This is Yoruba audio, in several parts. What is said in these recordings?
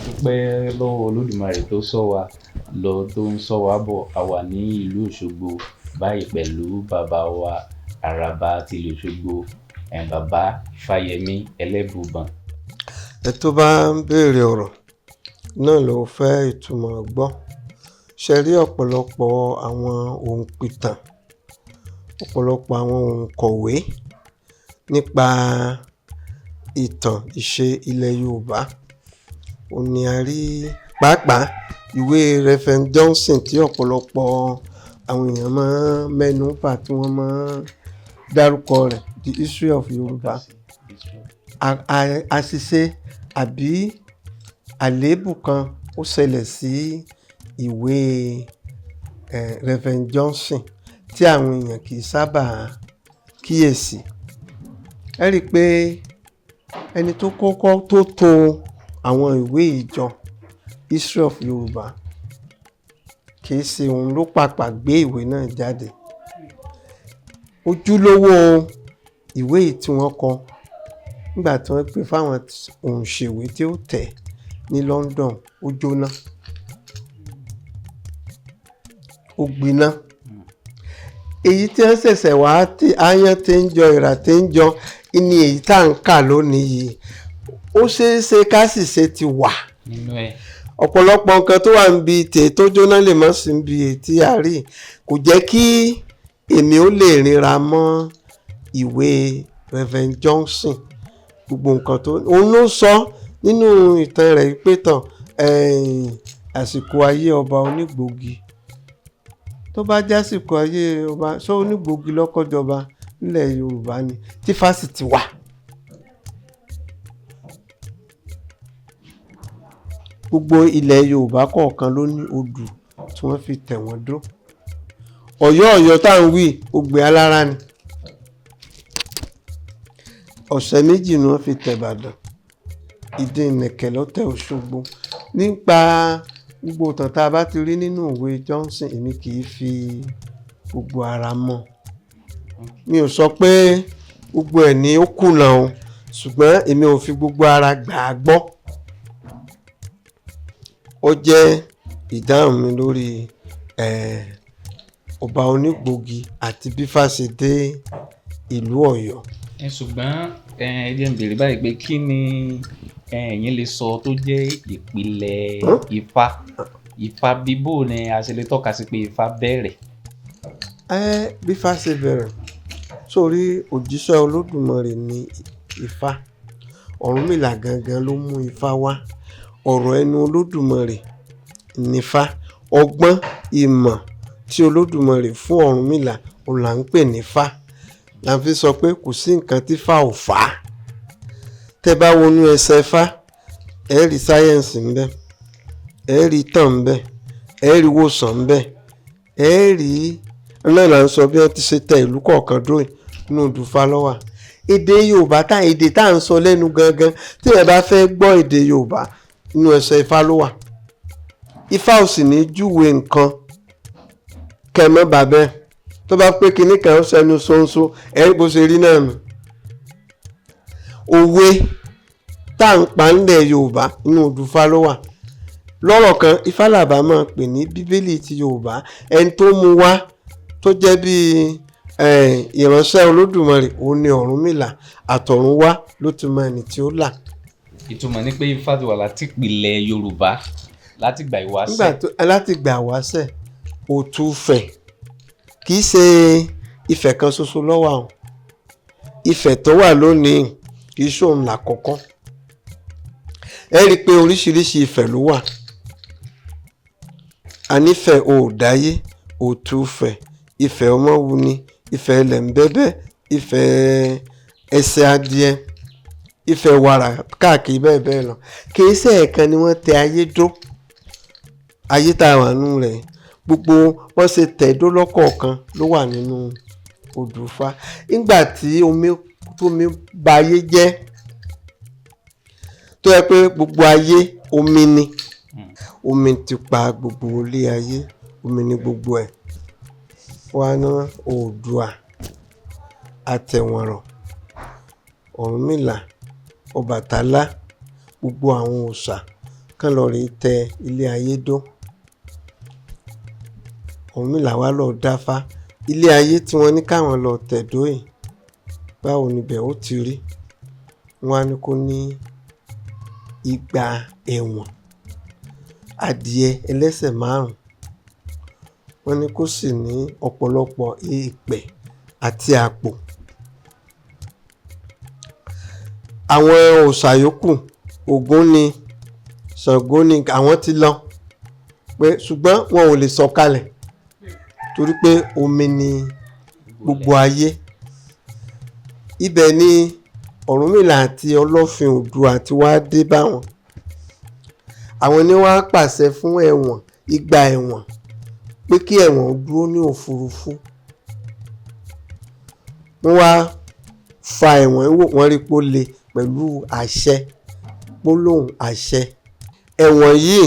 Dúpẹ́ lọ́wọ́ Olódùmarè tó ṣọ́ wa lọ, tó ń ṣọ́ wa bọ̀. A wà ní ìlú Òṣogbo báyìí pẹ̀lú bàbá wa Àràbà tìlú Òṣogbo, bàbá Fáyẹmí Ẹlẹ́buìbọn. Ẹ tó bá ń béèrè ọ̀rọ̀ náà ló fẹ́ ìtumọ̀ gbọ́. Ṣe rí ọ̀pọ̀lọpọ̀ àwọn òǹpìtàn, ọ̀pọ̀lọpọ̀ àwọn òǹkọ̀wé nípa ìtàn ìṣe ilẹ̀ Yorùbá, òun ni a rí pàápàá ìwé Reverend Johnson tí ọ̀pọ̀lọpọ̀ àwọn èèyàn máa ń mẹ́nu bà, tí wọ́n máa ń dárúkọ rẹ̀, The History of Yorùbá. Àṣìṣe àbí àléébù kan ó ṣẹlẹ̀ sí ìwé Reverend Johnson tí àwọn èèyàn kì í sábà kíyèsí. Ẹ rí i pé ẹni tó kọ́kọ́ tó tò àwọn ìwé ìjọ History of Yorùbá, kì í ṣe òun ló pàpà gbé ìwé náà jáde. Ojúlówó ìwé yìí tí wọ́n kọ nígbà tí wọ́n gbé fáwọn òǹṣèwé tí ó tẹ̀ ní London, ó jóná, ó gbiná. Èyí tí wọ́n ṣẹ̀ṣẹ̀ wá tí aáyán tí ń jọ ìrà tí ń jọ ní èyí tá à ń kà lónìí yìí, ó ṣeé ṣe ká sì ṣe ti wà nínú ẹ̀. Ọ̀pọ̀lọpọ̀ nǹkan tó wà níbi tèè tó jóná lè má sí níbi èyí tí a rí. Kò jẹ́ kí èmi ó lè ríra mọ́ ìwé Reverend Johnson. Gbogbo nǹkan tó òun ló sọ nínú ìtàn rẹ̀ pé tàn àsìkò ayé ọba Onígbòògì, tó bá jásìkò ayé ọba sọ Onígbòògì lọ́kọ́jọba nílẹ̀ Yorùbá ni tí fásitì wà. Gbogbo ilẹ̀ Yorùbá kọ̀ọ̀kan ló ní odù tí wọ́n fi tẹ̀ wọ́n dó. Ọ̀yọ́ Ọ̀yọ́ tá à ń wí, Ogbè Alára ni. Ọ̀sẹ̀ méjì ni wọ́n fi tẹ̀ Ìbàdàn. Ìdí ìnẹ̀kẹ̀ ló tẹ Òṣogbo. Nípa gbogbo ìtàn tá a bá ti rí nínú ìwé Johnson, èmi kì í fi gbogbo ara mọ́. Mi ò sọ pé gbogbo ẹ̀ ní ó kùnà o, ṣùgbọ́n èmi ò fi gbogbo ara gbà á gbọ́. Ó jẹ́ ìdáhùn mi lórí ọba Onígbòògì àti bí Ifá ṣe dé ìlú Ọ̀yọ́. Ẹ ṣùgbọ́n ẹ jẹ́ n béèrè báyìí pé kí ni ẹ̀yin lè sọ tó jẹ́ ìpìlẹ̀ Ifá? Ifá bíbò ni a ṣe lè tọ́ka sí pé Ifá bẹ̀rẹ̀. Bí Ifá ṣe bẹ̀rẹ̀, sórí òjíṣẹ́ Olódùmarè ni Ifá. Ọ̀rúnmìlà gangan ló mú Ifá wá. Ọ̀rọ̀ ẹnu Olódùmarè ni Ifá. Ọgbọ́n ìmọ̀ tí Olódùmarè fún Ọ̀rúnmìlà òun là ń pè ní Ifá. La fi sọ pé kò sí nǹkan tí Ifá ò fà á. Tẹ́ bá wọnú ẹsẹ̀ Ifá, ẹ rí sáyẹ́ǹsì ńbẹ̀, ẹ rí ìtàn ńbẹ̀, ẹ rí ìwòsàn ńbẹ̀, ẹ rí náà là ń sọ bí wọ́n ti ṣe tẹ ìlú kọ̀ọ̀kan dó nínú odù Ifá ló wà. Èdè Yorùbá tá èdè tá à ń sọ lẹ́nu gangan, tí ẹ bá fẹ́ gbọ́ èdè Yorùbá, inú ẹsẹ̀ Ifá ló wà. Ifá ò sì ní júwe nǹkan kẹ́ mọ́ bàbẹ́. Tó bá pé kinní kan ó ṣẹnu ṣóńṣó, ẹ rí bó ṣe rí náà nù. Òwe tá à ń pa nílẹ̀ Yorùbá, inú odù Ifá ló wà. Lọ́rọ̀ kan, Ifá làbá máa pè ní Bíbélì ti Yorùbá. Ẹni tó mú wá tó jẹ́ bí ìránṣẹ́ Olódùmarè òun ni Ọ̀rúnmìlà. Àtọ̀run wá ló ti mọ ẹni tí ó là. Ìtumọ̀ ni pé Ifá ti wà láti ìpìlẹ̀ Yorùbá, láti ìgbà ìwáṣẹ̀. Nígbà tó láti ìgbà ìwáṣẹ̀, Òtúfẹ̀ kì í ṣe Ifẹ̀ kan ṣoṣo ló wà o. Ifẹ̀ tó wà lónìí kì í ṣòun làkọ́kọ́. Ẹ rí i pé oríṣiríṣi Ifẹ̀ ló wà. A nífẹ̀ Oòdáyé, Òtúfẹ̀, Ifẹ̀ Ọmọ́wuni, Ifẹ̀ Ẹlẹ̀mbẹ́bẹ́, Ifẹ̀ Ẹsẹ̀ Adìẹ, Ifẹ̀ Wàrà káàkiri bẹ́ẹ̀ bẹ́ẹ̀ lọ. Kì í ṣe ẹ̀ẹ̀kan ni wọ́n tẹ ayé dó. Ayé tá a wà nínú rẹ̀, gbogbo wọ́n ṣe tẹ̀ dó lọ́kọ̀ọ̀kan ló wà nínú odù Ifá. Nígbà tí omi tómi ba ayé jẹ́, tó jẹ́ pé gbogbo ayé omi ni. Omi ti pa gbogbo ilé ayé, omi ni gbogbo ẹ̀. Wá ná Oòduà, Àtẹ̀wọ̀nrọ̀, Ọ̀rúnmìlà, Ọbàtálá, gbogbo àwọn òòṣà kán lọ rèé tẹ ilé ayé dó. Ọ̀rúnmìlà wá lọ dáfá ilé ayé tí wọ́n ní káwọn lọ tẹ̀dó yìí, báwo níbẹ̀ ó ti rí? Wọ́n á ní kó ní igba ẹ̀wọ̀n adìẹ ẹlẹ́sẹ̀ márùn-ún, wọ́n ní kó sì ní ọ̀pọ̀lọpọ̀ èèpẹ̀ àti àpò. Àwọn òòṣà yòókù, Ògún ni, Ṣàngó ni, àwọn ti lọ pé, ṣùgbọ́n wọn ò lè sọ̀kalẹ̀ torí pé omi ni gbogbo ayé. Ibẹ̀ ni Ọ̀rúnmìlà àti Ọlọ́fin Oòduà ti wá dé bá wọn. Àwọn ni wọ́n á pàṣẹ fún ẹ̀wọ̀n, igba ẹ̀wọ̀n, pé kí ẹ̀wọ̀n dúró ní òfurufú. Wọ́n wá fa ẹ̀wọ̀n wò, wọ́n rí pé ó le pẹ̀lú àṣẹ, gbólóhùn àṣẹ. Ẹ̀wọ̀n yìí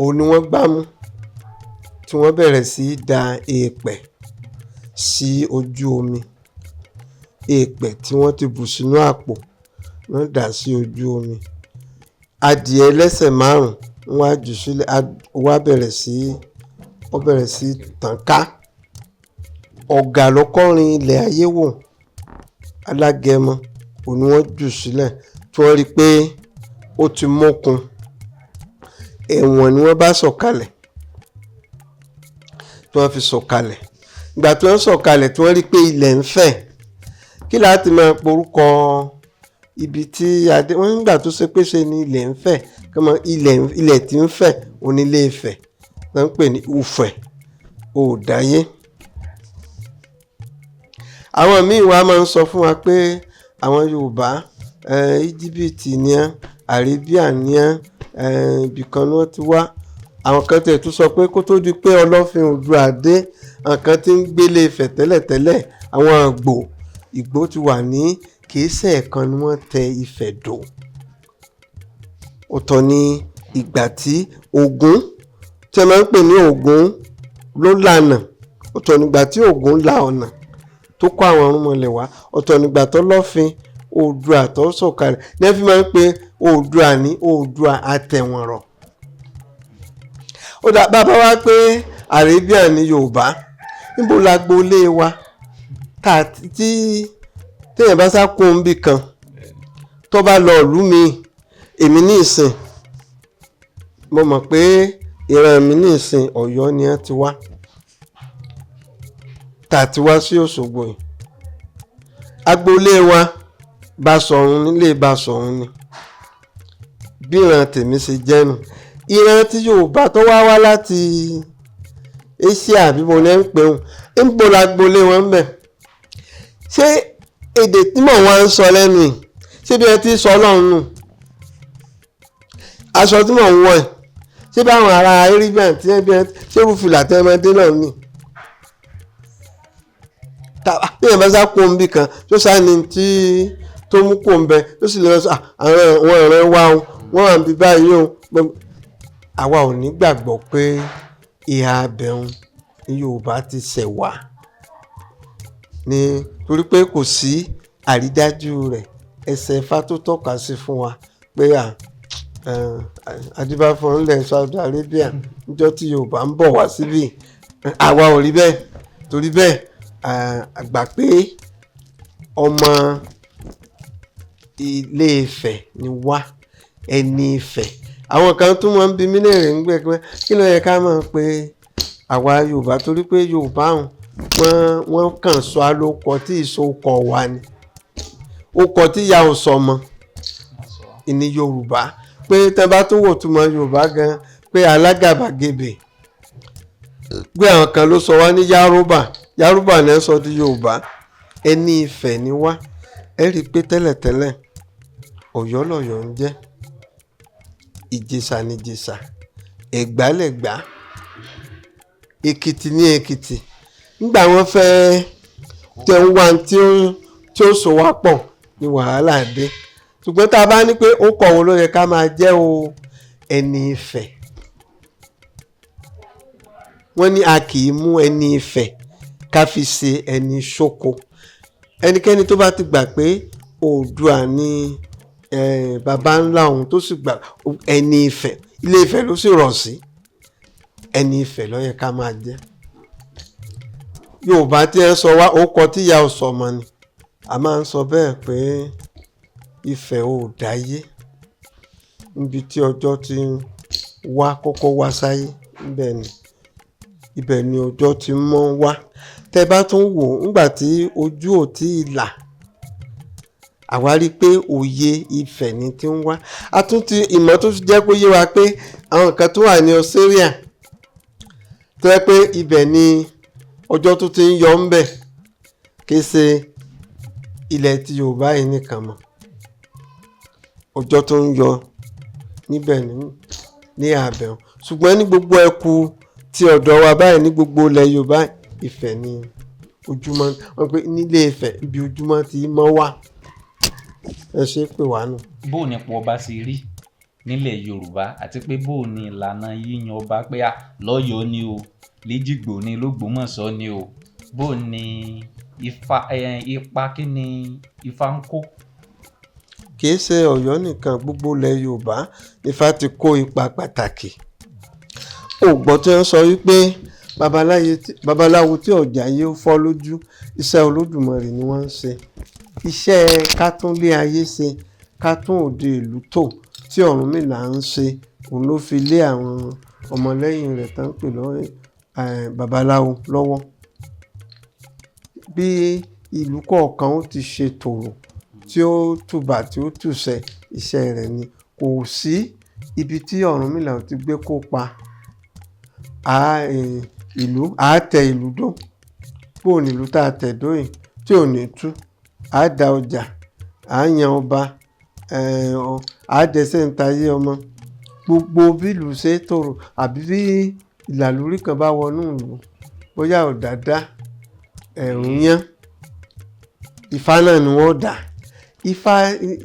òun ni wọ́n gbámú tí wọ́n bẹ̀rẹ̀ sí í da èèpẹ̀ sí ojú omi. Èèpẹ̀ tí wọ́n ti bù sínú àpò wọ́n dà sí ojú omi. Adìẹ ẹlẹ́sẹ̀ márùn-ún wọ́n á jù sílẹ̀, wá bẹ̀rẹ̀ sí ó bẹ̀rẹ̀ sí tàn ká. Ọ̀gà lọ́kọ́rin ilẹ̀ ayé wò, alágẹmọ, òun ni wọ́n jù sílẹ̀ tí wọ́n rí i pé ó ti mókun. Ẹ̀wọ̀n ni wọ́n bá sọ̀kalẹ̀, tí wọ́n fi sọ̀kalẹ̀. Ìgbà tí wọ́n sọ̀kalẹ̀ tí wọ́n rí i pé ilẹ̀ ń fẹ̀, kí láti máa porúkọ ibi tí adé wọ́n nígbà tó ṣe pé ṣe ni ilẹ̀ ń fẹ̀, kọ́mọ ilẹ̀ tí ń fẹ̀ onílé Ifẹ̀ tó ń pè ní Ufẹ̀ Òòdáyé. Àwọn míì wá máa ń sọ fún wa pé àwọn Yorùbá, Íjíbítì ni ẹ́, Àrébíà ni ẹ́, ibìkan ni wọ́n ti wá. Àwọn kan tẹ̀ tún sọ pé kó tó di pé Ọlọ́fin Oòduà dé, àwọn kan tí ń gbélé Ifẹ̀ tẹ́lẹ̀tẹ́lẹ̀, àwọn Ìgbò, Ìgbò ti wà ní kìí ṣe ẹ̀ẹ̀kan ni wọ́n tẹ Ifẹ̀ dó. Ọ̀tọ̀ ni ìgbà tí Ògún tí a máa ń pè ní Ògún ló lànà, ọ̀tọ̀ ni ìgbà tí Ògún la ọ̀nà tó kó àwọn irúnmọlẹ̀ wá, ọ̀tọ̀ ni ìgbà tó Ọlọ́fin Oòduà tó sọ̀kalẹ̀. Ní ẹ fi máa ń pe Oòduà ní Oòduà àtẹ̀wọ̀nrọ̀. Ó dà bàbá wa pé Àrébíà ní Yorùbá, níbo la gbolé wa tí téèyàn bá sá kó níbì kan tó bá lọ ìlú mi, èmi ní ìsìn mo mọ̀ pé ìran mi ní ìsìn Ọ̀yọ́ ni wọ́n ti wá, tá a ti wá sí Òṣogbo yìí. Agboolé wa Basọ̀run, nílé Basọ̀run ni bí ìran tèmi ṣe jẹ́ nù. Ìran tí Yorùbá tó wá wá láti Asia bí mo ní ń pè ń bo lágboolé wọn ń bẹ̀. Ṣé èdè tí mò ń wá ń sọ lẹ́nu yìí, ṣé bí ẹ ti sọ Ọlọ́run nù? Aṣọ tí mò ń wọ̀ yìí, ṣé báwọn ará Arabian tí ẹ bí ẹ ṣé rúfìlà tẹ́ ẹ máa dé náà ni? Bí ẹ bá sá kó ń bì kan tó sá ni tí tó mú kó ń bẹ tó sì lè sọ àwọn ọ̀rẹ́ wa o, wọ́n wà níbi báyìí o. Àwa ò ní gbàgbọ́ pé ìhà abẹ́hùn ní Yorùbá ti ṣẹ̀ wá ní, torí pé kò sí àrídájú rẹ̀. Ẹsẹ̀ Ifá tó tọ́ka sí fún wa pé Adébáfọ́n ńlẹ̀ Saudi Arabia níjọ́ tí Yorùbá ń bọ̀ wá síbí, àwa ò rí bẹ́ẹ̀. Torí bẹ́ẹ̀ àgbà pé ọmọ Ilé Ifẹ̀ ni wá, ẹni Ifẹ̀. Àwọn kan tún máa ń bi mí léèrè ń gbẹ pé kí ló yẹ ká máa pe àwa Yorùbá, torí pé Yorùbá wọ́n kàn sọ alókọ tí ìsokọ̀ wa ni, okọ̀ tí ìyá ò sọ mọ́ ní Yorùbá, pé tẹ́ bá tún wò túmọ̀ Yorùbá gan pé alágàbàgebè, pé àwọn kan ló sọ wá ní Yárúbà, Yárúbà náà sọ di Yorùbá. Ẹni Ifẹ̀ ni wá. Ẹ rí i pé tẹ́lẹ̀tẹ́lẹ̀ Ọ̀yọ́ lọ̀yọ́ ń jẹ́, Ìjẹ̀ṣà ní Ìjẹ̀ṣà, Ẹ̀gbá lẹ̀gbá, Èkìtì ní Èkìtì. Nígbà wọ́n fẹ́ tẹ̀ ń wá tí ó so wá pọ̀ ní wàhálà dé. Ṣùgbọ́n tá a bá ní pé ó kọ̀ wo ló yẹ ká máa jẹ́ o, ẹni Ifẹ̀. Wọ́n ní a kì í mú ẹni Ifẹ̀ ká fi ṣe ẹni ṣóko. Ẹnikẹ́ni tó bá ti gbà pé Oòduà ni baba ńlá òun tó sì gbà ẹni Ifẹ̀, Ilé Ifẹ̀ ló sì rọ̀ sí, ẹni Ifẹ̀ ló yẹ ká máa jẹ́. Yorùbá tí ẹ sọ wá ó kọ tíya ọ̀sọ̀ ọmọ ni a máa ń sọ bẹ́ẹ̀ pé Ifẹ̀ ò dáyé, níbi tí ọjọ́ ti ń wá kọ́kọ́ wá sáyé, níbẹ̀ ni ibẹ̀ ni ọjọ́ ti mọ́ wá. Tẹ́ bá tún wò ó ńgbà tí ojú ò tí ì là, àwa rí i pé òye Ifẹ̀ ni ti ń wá. A tún ti ìmọ̀ tó ti jẹ́ kó yé wa pé àwọn nǹkan tó wà ní Australia tó yẹ pé ibẹ̀ ni ọjọ́ tó ti ń yọ ń bẹ̀, kì í ṣe ilẹ̀ ti Yorùbá yìí nìkan mọ́. Ọjọ́ tó ń yọ níbẹ̀ ní àbẹ̀wò, ṣùgbọ́n ní gbogbo ẹkù ti ọ̀dọ̀ wa báyìí, ní gbogbo ilẹ̀ Yorùbá, Ifẹ̀ ni ojúmọ́ wọ́n pé nílé Ifẹ̀ ibi ojúmọ́ ti mọ́ wá. Ẹ ṣe pé wàá nù. Bó o ní ipò ọba ṣe rí nílẹ̀ Yorùbá, àti pé bó o ní ìlànà yíyan ọba pé à lọ́yọ̀ọ́ ni o, lẹ́jìgbò ni, lógbómọ̀ṣọ́ ni o, bó o ní ifá ipa kí ni ifá ń kó? Kì í ṣe Ọ̀yọ́ nìkan, gbogbo ilẹ̀ Yorùbá nífá ti kó ipa pàtàkì. Ó gbọ́ tí wọ́n sọ wípé babaláwo tí ọ̀jà yìí ó fọ́ lójú, iṣẹ́ Olódùmarè ni wọ́n ń ṣe. Iṣẹ́ ká tún lé ayé ṣe, ká tún òde ìlú tò tí Ọ̀rúnmìlà ń ṣe, òun ló fi lé àwọn ọmọlẹ́yìn rẹ̀ tán pè lọ́ babaláwo lọ́wọ́. Bí ìlú kọ̀ọ̀kan ó ti ṣe tòrò tí ó tùbà tí ó tùṣẹ, iṣẹ́ rẹ̀ ni. Kò sí ibi tí Ọ̀rúnmìlà ò ti gbé kópa. Ìlú á tẹ ìlú dó, bó ní ìlú tá a tẹ̀ dó yìí tí ò ní tú, á da ọjà, á yan ọba, á dẹsẹ̀ ń tayé ọmọ. Gbogbo bí ìlú ṣe tòrò àbí bí ìlàlúrí kan bá wọnú ìlú, bóyá ọ̀dàdá, ẹ̀rùn yán, Ifá náà ni wọ́n dà.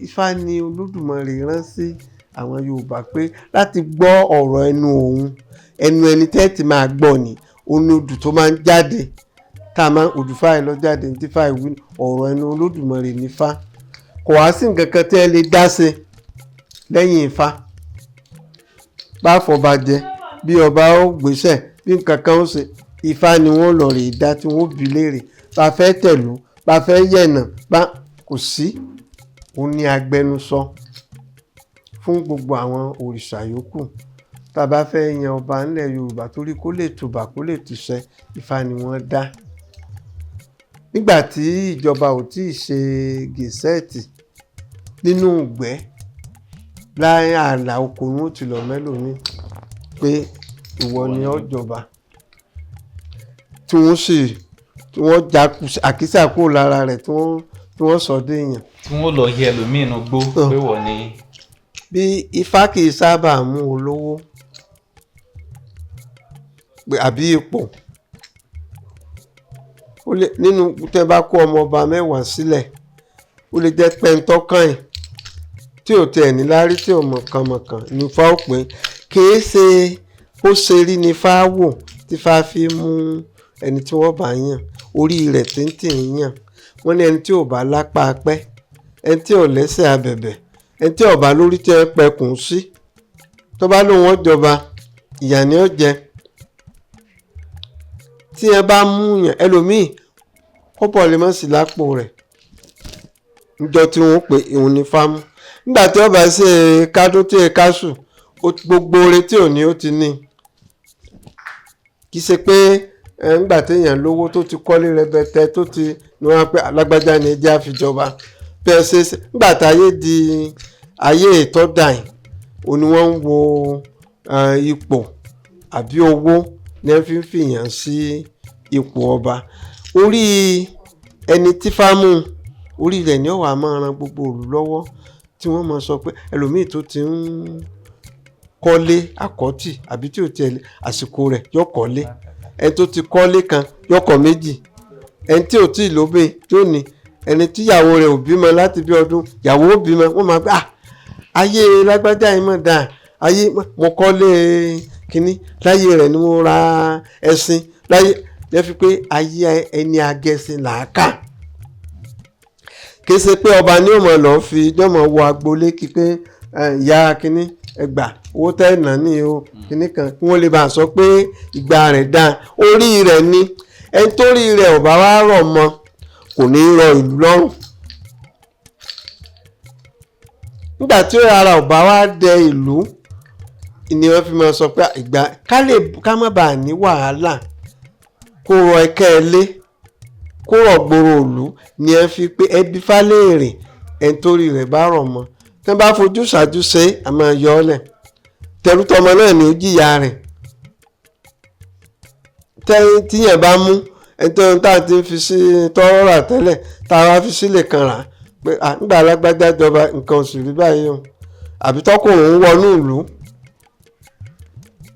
Ifá ni Olódùmarè rán sí àwọn Yorùbá pé láti gbọ́ ọ̀rọ̀ ẹnu òun, ẹnu ẹni tẹ́ ti máa gbọ́ ni, òun ni odù tó máa ń jáde, tá a máa odù fáì lọ jáde ní tífà ìwé, ọ̀rọ̀ ẹnu Olódùmarè ní Ifá. Kò wá sí nǹkan kan tí ẹ lè dá ṣe lẹ́yìn Ifá. Bá fọba jẹ, bí ọba ó gbéṣẹ̀, bí nǹkan kan ó ṣe, Ifá ni wọ́n lọ rè dá tí wọ́n bi léèrè. Bá fẹ́ tẹ̀lú, bá fẹ́ yẹ̀nà, bá kò sí, òun ni agbẹnusọ fún gbogbo àwọn òrìṣà yòókù. Tá a bá fẹ́ yan ọba ńlẹ̀ Yorùbá torí kó lè tùbà kó lè tùṣẹ, Ifá ni wọ́n dá. Nígbà tí ìjọba ò tí ì ṣe gẹ̀sẹ́ẹ̀tì nínú ìgbẹ́ láàrin ààlà oko ni wọ́n ti lọ mẹ́lòmíì pé ìwọ ni ó jọba, tí wọ́n sì tí wọ́n já àkísà kúrò lára rẹ̀, tí wọ́n sọ dé èèyàn. Tí wọ́n lọ yẹ ẹlòmíì inú gbó pé wọ́n ni. Bí Ifá kì í sábà mú olówó àbí ipò, ó lè nínú tẹ́ bá kó ọmọ ọba mẹ́wàá sílẹ̀, ó lè jẹ́ pẹ́ńtọ́kàn ẹ̀ tí ò tiẹ̀ ní láárí, tí ò mọ̀kànmọ̀kàn ní Ifá ó pè é. Kì í ṣe ó ṣe rí ni Ifá wò tí Ifá fi mú ẹni tí wọ́n bá yàn, orí rẹ̀ tíntìn yàn. Wọ́n ní ẹni tí ò bá lápá apẹ́, ẹni tí ò lẹ́sẹ̀ abẹ̀bẹ̀, ẹni tí ò bá lórí tí ẹ pẹkùn sí, tó bá lóun ó jọba, ìyà ni ó jẹ. Tí ẹ bá mú yàn ẹlòmíì, kọ́bọ̀ lè má sí lápò rẹ̀ níjọ́ tí wọ́n pè òun ní Ifá mú. Nígbà tí ọba ṣe kádó tí ẹ kásù, gbogbo oore tí ò ní ó ti ní. Kì í ṣe pé nígbà téèyàn lówó tó ti kọ́lé rẹpẹtẹ tó ti ní wọ́n á pé alágbájá ni ẹ jẹ́ àfijọba. Bí ẹ ṣe nígbà táyé di ayé ìtọ́dà yìí, òun ni wọ́n ń wo ipò àbí owó ní ẹ fi ń fìyàn sí ipò ọba. Orí ẹni tí Ifá mú, orí rẹ̀ ni ó wà máa ran gbogbo ìlú lọ́wọ́, tí wọ́n máa sọ pé ẹlòmíì tó ti ń kọ́lé àkọ́tì àbí tí ò tiẹ̀ àsìkò rẹ̀ yóò kọ́lé. Ẹni tó ti kọ́lé kan yóò kọ́ méjì. Ẹni tí ò tí ì lóbe tó ní, ẹni tí ìyàwó rẹ̀ ò bímọ láti bí ọdún, ìyàwó ò bímọ, wọ́n máa gbé à ayé lágbájá yìí mọ̀ dáa, ayé mo kọ́lé kínní, láyé rẹ̀ ni mo ra ẹṣin, láyé lẹ́ fi pé ayé ẹni agẹṣin là á kà. Kì í ṣe pé ọba ní òmò lọ́ọ́ fi jọ́mọ̀ wọ agboolé kí pé ìyá kínní ẹgbà owó tẹ́ ẹ̀ náà ní o kínní kan, kí wọ́n lè bá a sọ pé ìgbà rẹ̀ dáa. Orí rẹ̀ ni ẹni tó rí rẹ̀ ò bá wá rọ̀ mọ́, kò ní í rọ ìlú lọ́rùn. Nígbà tí ara ò bá wá dẹ ìlú ni wọ́n fi máa sọ pé ìgbà ká lè ká má bàa ní wàhálà, kó rọ ẹkẹ́ ilé, kó rọ̀ gbòòrò ìlú, ni ẹ fi pé ẹbí fálẹ́rè ẹni tó rí rẹ̀ bá rọ̀ mọ́. Tí wọ́n bá fojú ṣáájú ṣe é, a máa yọ ọ́ lẹ̀. Tẹrútọmọ náà ni ó jìyà rẹ̀. Tíyẹn bá mú ẹni tó ń tà ti fi sí tọ́rọ́ rà tẹ́lẹ̀, tá a wá fi sílẹ̀ kan rà pé nígbà alágbájá jọba nǹkan oṣù rí báyìí o, àbí tọkùnrin ń wọnú ìlú,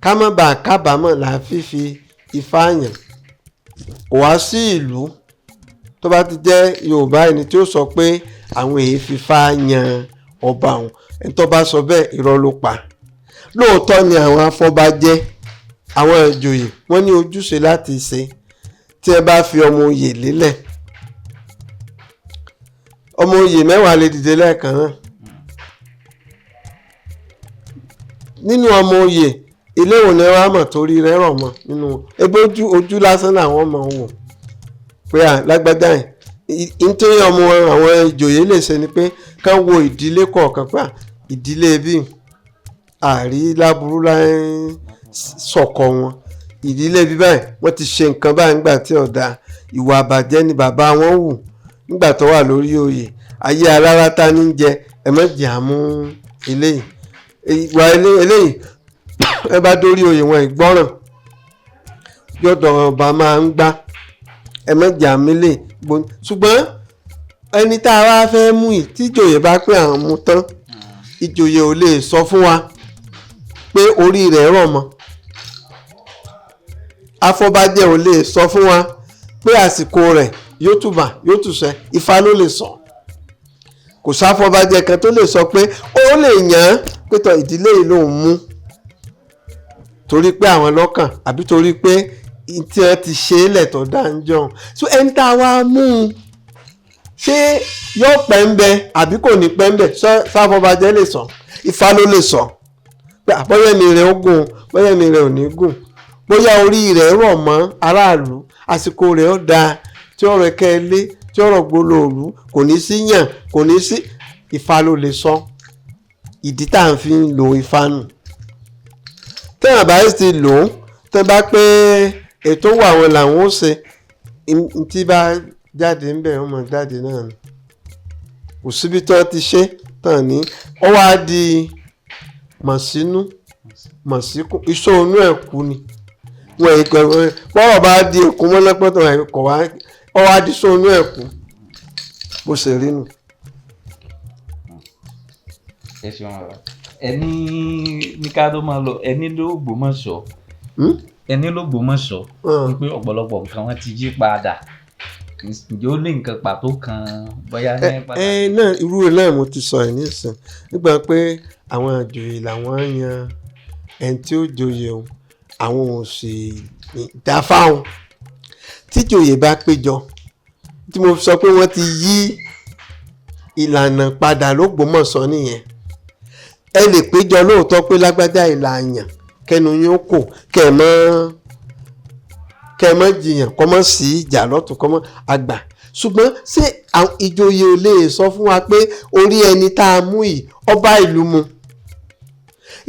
ká má bàa kábàámọ̀ là á fífi ifá yàn. Kò wá sí ìlú tó bá ti jẹ́ Yorùbá ẹni tí ó sọ pé àwọn èyí fífa yan ọba òun. Ẹni tó bá sọ bẹ́ẹ̀, irọ́ ló pa. Lóòótọ́ ni àwọn afọbajẹ, àwọn ìjòyè, wọ́n ní ojúṣe láti ṣe. Tí ẹ bá fi ọmọ oyè lélẹ̀, ọmọ oyè 10 lè dìde lẹ́ẹ̀kan náà. Nínú ọmọ oyè ilé ìwò ni wọ́n á mọ̀ torí rẹ̀ rọ̀ mọ́ nínú ebe ojú lásán làwọn mọ̀ wò pé à lágbájá yìí. Nítorí ọmọ àwọn ìjòyè lè ṣe ni pé kán wo ìdílé kọ̀ọ̀kan pé ìdílé bí àrí láburú láì sọ̀kọ̀ wọn, ìdílé bí báyìí wọ́n ti ṣe nǹkan báyìí nígbà tí ọ̀dà ìwà àbàjẹ́ ni bàbá wọn wù nígbà tó wà lórí oyè, ayé alára ta ní jẹ, ẹ má jẹ́ àmú eléyìí, ìwà eléyìí ẹ bá dórí oyè wọn ìgbọ́ràn yọ̀dọ̀ ọba máa ń gbá, ẹ má jẹ́ àmú eléyìí. Ṣùgbọ́n ẹni tá a wá fẹ́ mú yìí, tí ìjòyè bá pé àwọn mú tán, ìjòyè ò lè sọ fún wa pé orí rẹ̀ rọ̀ mọ́. Afọbajẹ ò lè sọ fún wa pé àsìkò rẹ̀ yóò tùbà yóò tùṣẹ, Ifá ló lè sọ. Kò sáfọbajẹ kan tó lè sọ pé ó lè yàn án pé tọ ìdílé yìí lòún mú torí pé àwọn lọ́kàn, àbí torí pé tí wọ́n ti ṣe é lẹ̀tọ̀ dáńjọ́. So ẹni tá a wá mú un, ṣé yóò pẹ́ ń bẹ àbí kò ní pẹ́ ń bẹ, sáfọbajẹ lè sọ, Ifá ló lè sọ pé bóyá ẹ̀mí rẹ̀ ó gùn, bóyá ẹ̀mí rẹ̀ ò ní gùn, bóyá orí rẹ̀ rọ̀ mọ́ aráàlú, àsìkò rẹ̀ ó dáa, tí ọ̀rọ̀ ẹ̀kẹ́ ilé, tí ọ̀rọ̀ gbolóòlù kò ní sí yàn, kò ní sí, Ifá ló lè sọ. Ìdí tá à ń fi lo Ifá nù. Tẹ́wọ̀n bá ti lò ó, tẹ́ bá pé ètò wà wọn làwọn ó ṣe, tí bá jáde ń bẹ̀ wọ́n mọ̀ jáde náà ni. Kò síbi tí wọ́n ti ṣe tán ní. Ó wá di mọ̀sínú mọ̀síkù, iṣẹ́ onú ẹ̀ kú ni. Wọ́n yìí kọ̀ bọ́rọ̀ bá di èkó mọ́lẹ́pẹ́tọ̀ kọ̀ wá, ó wá di iṣẹ́ onú ẹ̀ kú. Bó ṣe rí nù. Ẹ ṣeun bàbá. Ẹni ní ká tó máa lọ, ẹni l'Ógbómọ̀ṣọ́. Ẹni l'Ógbómọ̀ṣọ́ wípé ọ̀pọ̀lọpọ̀ nǹkan wọn ti yí padà. Ǹjẹ́ ó ní nǹkan pàtó kan bóyá ní pàtàkì? Ẹ náà irú ẹ̀ náà mo ti sọ ẹ̀ nísìn nígbà pé àwọn àjòyè làwọn yan ẹni tí ó joyè òun, àwọn ò sì dá fáwọn. Tíjòyè bá péjọ, tí mo sọ pé wọ́n ti yí ìlànà padà l'Ógbómọ̀ṣọ́ nìyẹn. Ẹ lè péjọ lóòótọ́ pé lágbájá ìlànà kẹnu yín ó kò, kẹ mọ́ jiyàn, kọ́ mọ́ sí ìjà lọ́tún, kọ́ mọ́ àgbà. Ṣùgbọ́n ṣé ìjòyè ò lè sọ fún wa pé orí ẹni tá a mú yìí ọba ìlú mu?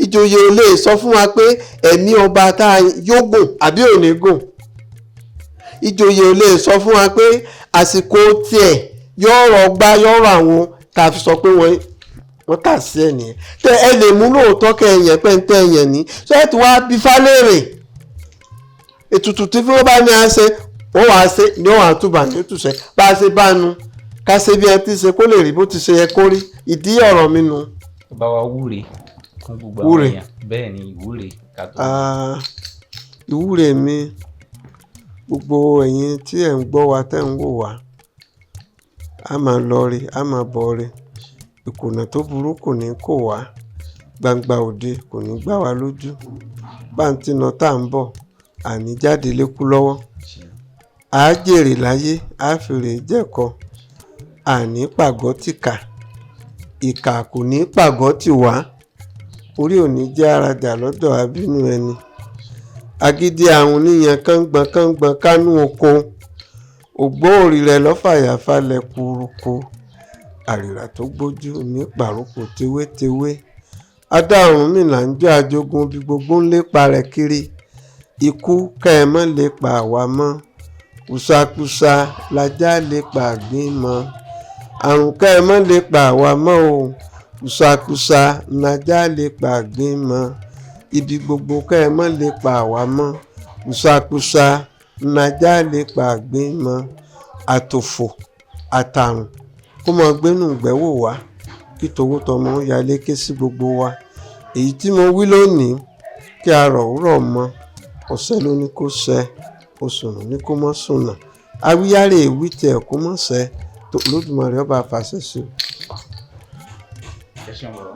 Ìjòyè ò lè sọ fún wa pé ẹ̀mí ọba tá a yóò gùn àbí ò ní gùn. Ìjòyè ò lè sọ fún wa pé àsìkò tiẹ̀ yóò rọ̀ gbá yóò rọ̀ àwọn tá a fi sọ pé wọ́n tà sí ẹ̀ nìyẹn. Tẹ ẹ lè mú lóòótọ́ kẹ ẹ̀yàn pé ń tẹ ẹ̀yàn ní. Ṣé ẹ ti wá bí Fálẹ́rè? Ètùtù tí wọ́n bá ní a ṣe, wọ́n wàá ṣe ní wọ́n wàá túbà ní òtúnṣe. Bá a ṣe bá nu, ká ṣe bí ẹ ti ṣe kó lè rí bó ti ṣe yẹ kó rí. Ìdí ọ̀rọ̀ mi nu. Bá wa wúre fún gbogbo àwọn èèyàn. Bẹ́ẹ̀ ni ìwúre ká tó. Ìwúre mi, gbogbo ẹ̀yin tí ẹ̀ ń gbọ́ wa, tẹ́ ń wò wá, a máa lọ rí, a máa bọ̀ rí. Ìkùnà tó burú kò ní kó wá, gbangba òde kò ní gbá wa lójú. Bá ń tí lọ tá ń bọ̀, àní jáde lékú lọ́wọ́. A jèrè láyé, a fèrè jẹ́kọ, Àní pàgọ́ tìkà, ìkà kò ní pàgọ́ tì wá. Orí ò ní jẹ́ arajà lọ́dọ̀ abínú ẹni. Agídí ahun níyan kángbọn kángbọn kánú oko. Ògbóòrì rẹ̀ lọ́fàyàfalẹ̀ kúrúkú. Àrìrà tó gbójú ní pàrókò tewétewé. Adá Ọ̀rúnmìlà ń jọ́ ajogun bí gbogbo ń lépa rẹ̀ kiri. Ikú kẹ́ ẹ mọ́ lépa àwa mọ́. Kùsàkùsà lajá lépa àgbín mọ́. Àrùn kẹ́ ẹ mọ́ lépa àwa mọ́ o. Kùsàkùsà lajá lépa àgbín mọ́. Ibi gbogbo kẹ́ ẹ mọ́ lépa àwa mọ́. Kùsàkùsà lajá lépa àgbín mọ́. Àtòfò àtàrùn kó mọ gbénú ìgbẹ́ wò wá, kí towó tọmọ yalé ké sí gbogbo wa. Èyí tí mo wí lónìí, kí a rọ̀ rọ̀ mọ́. Ọ̀sẹ̀ ló ní kó ṣẹ, oṣùnà ní kó mọ́ sùnà. Awíyáre ìwí tiẹ̀ kó mọ́ ṣẹ, tó Olódùmarè ọba àfàṣẹ sí o. Ẹ ṣeun bàbá.